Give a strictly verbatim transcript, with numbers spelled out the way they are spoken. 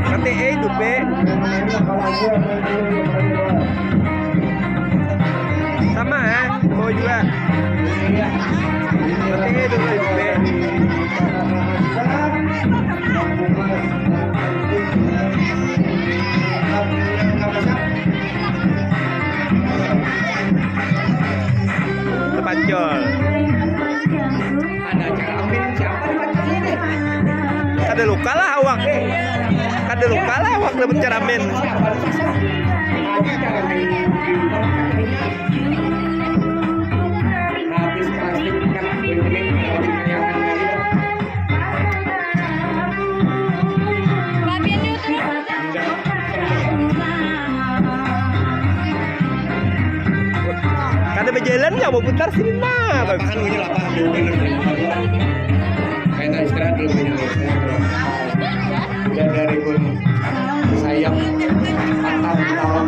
Nanti eh dupe. Sama eh, mau juga. Nanti eh dulu dupe. Terpancol. Ada cermin siapa di pancol ini? Kada luka lah awak. Kada luka lah awak dapat cermin. Habis plastik kan. Kada bajalan ya, mau putar sini nah. Lapangan punya lapangan. Kayak istirahat dulu punya. Udah dari gunung. Sayang. Patah.